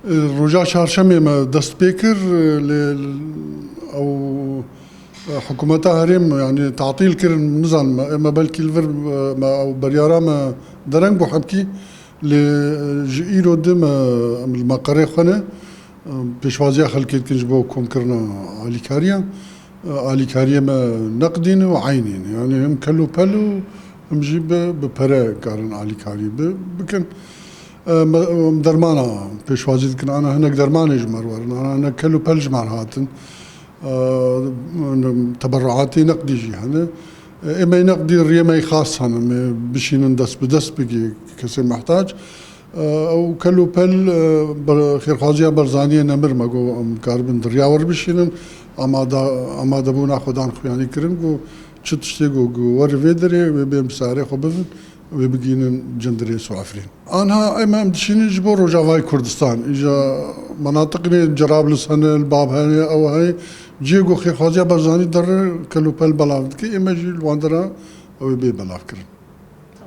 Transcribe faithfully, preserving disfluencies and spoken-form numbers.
Roja çarşemê me dest pê kir, lê ew, e, hikûmeta herêm, yanî, tatîl kirin, nizanim, me, me belkî li vir, e, me ew beryara me dereng bû hemkî, lê, e, ji îro di me, em li meqerê xwe ne, e, pêşwaziya xelkê dikin ji bo komkirina alîkariya. E, alîkariyê me neqdî ne û eynî ne. Yanî hem kel û pel û hem jî bi, bi pere karin alîkarî bi, bikin. E, me, em dermana pêşwazî dikin. Ana hinek dermanê ji me re werin. Ana hinek kel û pel ji me re hatin. E, teberruatê neqdî jî hene. E, ê me neqdî riyê me xas hene. Em bişînin dest bi dest bigê kesê mehtac. E, ew kel û pel, e, ber-, xêrxwaziya Barzaniyê nemir me got, em karibin di riya we re bişînin. Amada-, amadebûna xwe dan xuyanî kirin, got, çi tiştê got, got, werin vê derê, wê bên bi sarê xwe bibin, wê bigihînin Cindirês û Efrîn. Anha em, em dişînin ji bo Rojavayê Kurdistan. Îja menatiqê Cerablis hene, li Bab hene, ew heye. Cihê ku xêrxwaziya Barzanî dere kel û pel belav dike, ê me jî li wan dera ew ê bê belavkirin.